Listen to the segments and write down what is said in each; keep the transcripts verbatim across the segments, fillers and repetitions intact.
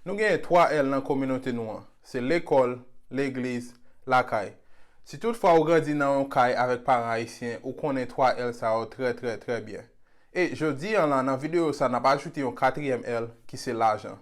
Nou genyen twa L nan kominote nou an. Se lekòl, legliz, lakay. Si toutfwa ou grandi nan yon kay avèk paran ayisyen, ou konnen twa L sa yo trè, trè, trè byen. E jodi an la, nan videyo sa, n ap ajoute yon katriyèm L ki se lajan.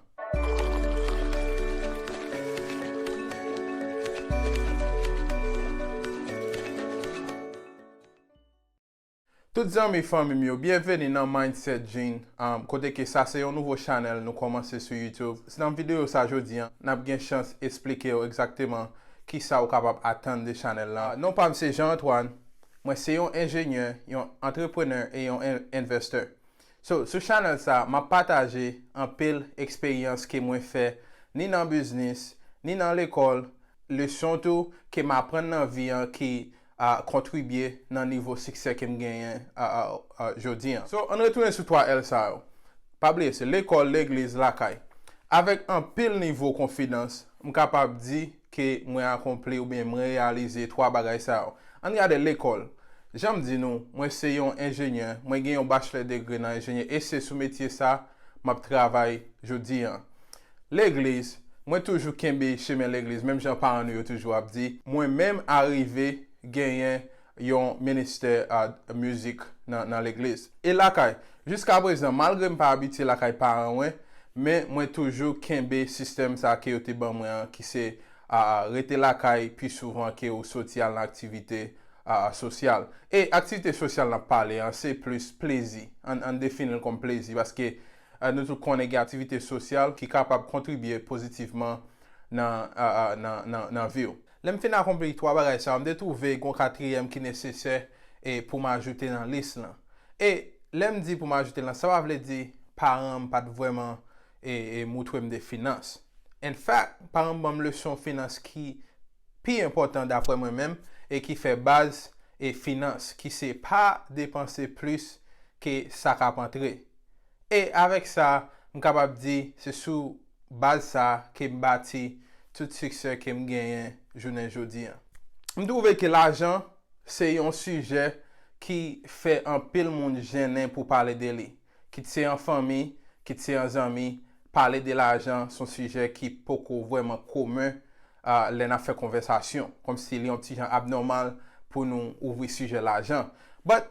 Tout zanmi, fanmi m yo, byenveni nan Mindset Gene, um, kote ke sa se yon nouvo chanèl nou kòmanse sou YouTube. Nan videyo sa jodi an, n ap gen chans esplike w egzakteman kisa ou kapab atann de chanèl la. Non pa m se Jean Antoine, mwen se yon enjenyè, yon antreprenè e yon en- investor. So, sou chanèl sa, m ap pataje anpil eksperyans ke mwen fè, ni nan biznis, ni nan lekòl, leson tou ke m aprann nan vi an ki a kontribye nan nivo siksè ke m genyen a, a, a, jodi an. So, ann retounen sou twa L sa yo. Pa bliye, se lekòl, legliz, lakay. Avèk anpil nivo konfidans, m kapab di ke mwen akonpli oubyen mwen reyalize twa bagay sa yo. Ann gade lekòl. Jan m di nou, mwen se yon enjenyè, mwen gen yon bachelor degree nan enjenyè e se sou metye sa m ap travay jodi an. Legliz, mwen toujou kenbe chemen legliz, menm jan paran nou yo toujou ap di. Mwen menm arive genyen yon ministè a mizik nan, nan legliz. E lakay, jiska prezan, malgre m pa abitye lakay paran mwen, men mwen toujou kenbe sistèm sa ke yo te ban mwen an, ki se a, rete lakay pi souvan ke ou soti al nan aktivite a, sosyal. E aktivite sosyal n ap pale an, se plis plezi. Ann, ann defini l kòm plezi, paske a, nou tout konnen gen aktivite sosyal ki kapab kontribye pozitivman nan, a, a, nan, nan, nan vi w. Lè m fin akonpli twa bagay sa yo, m te twouve gen yon katriyèm ki nesesè e pou m ajoute nan lis lan. E lè m di pou m ajoute l lan, sa pa vle di paran m pa t vrèman e, e moutre m de finans. In fact, paran m ban m leson finans ki pi enpòtan daprè mwen menm e ki fè baz e finans, ki se pa depanse plis ke sa k ap antre. E avèk sa, m kapab di se sou baz sa ke m bati tout siksè ke m genyen jounen jodi an. M twouve ke lajan se yon sijè ki fè anpil moun jennen pou pale de li. Kit se an fanmi, kit se an zanmi, pale de lajan se yon sijè ki poko vrèman komen a, lè n ap fè konvèsasyon. Kòmsi li yon ti jan abnòmal pou nou ouvri sijè lajan. But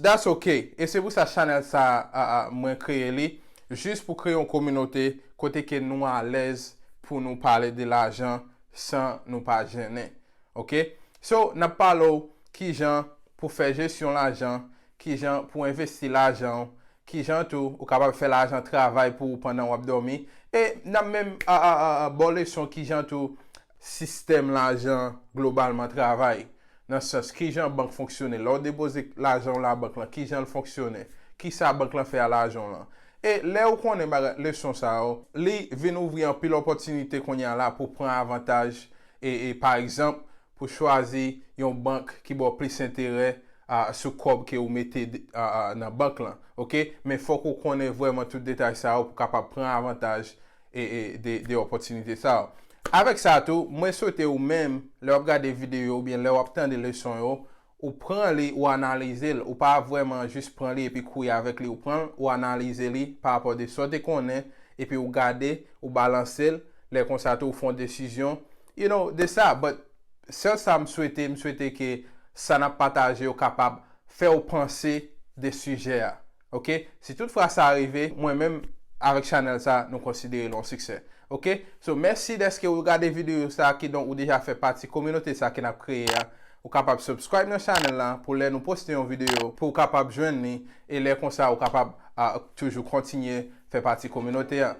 that's okay. E se pou sa chanèl sa a, a, mwen kreye li, jis pou kreye yon kominote kote ke nou alèz pou nou pale de lajan san nou pa jennen. Ok? So, n ap pale w kijan pou fè jesyon lajan, kijan pou envesti lajan w, kijan tou ou kapab fè lajan travay pou ou pandan w ap dòmi. E n ap menm a, a, a, a, ba w leson kijan tou sistèm lajan globalman travay. Nan sans, kijan bank fonksyone. Lè w depoze lajan w la bank lan, kijan l fonksyone? Kisa bank lan fè a lajan w lan? E lè ou konnen bagay, leson sa yo, li vin ouvri anpil opòtinite kounye a la pou pran avantaj e, e pa egzanp, pou chwazi yon bank ki ba w plis enterè a, sou kòb ke ou mete de- a, a, nan bank lan. Ok? Men fòk ou konnen vrèman tout detay sa yo pou kapab pran avantaj e, e, de, de opòtinite sa yo. Avèk sa tou, mwen swete ou menm, lè w ap gade videyo oubyen lè w ap tande leson yo, ou pran li, ou analize l, ou pa vrèman jis pran li epi kouri avèk li, ou pran l, ou analize li pa rapò de sa w te konnen, epi ou gade, ou balanse l, lè konsa tou ou fè yon desizyon, you know, de sa. But sèl sa m swete, m swete ke sa n ap pataje yo kapab fè w panse de sijè a. Ok? Si toutfwa sa rive, mwen menm avèk chanèl sa, nou konsidere l yon siksè. Ok? So, mèsi dèske ou gade videyo sa, kidonk ou deja fè pati kominote sa ke n ap kreye a. Ou kapab subscribe nan chanèl la pou lè nou poste yon videyo, pou w kapab jwenn li, e lè konsa ou kapab a, toujou kontinye fè pati kominote a.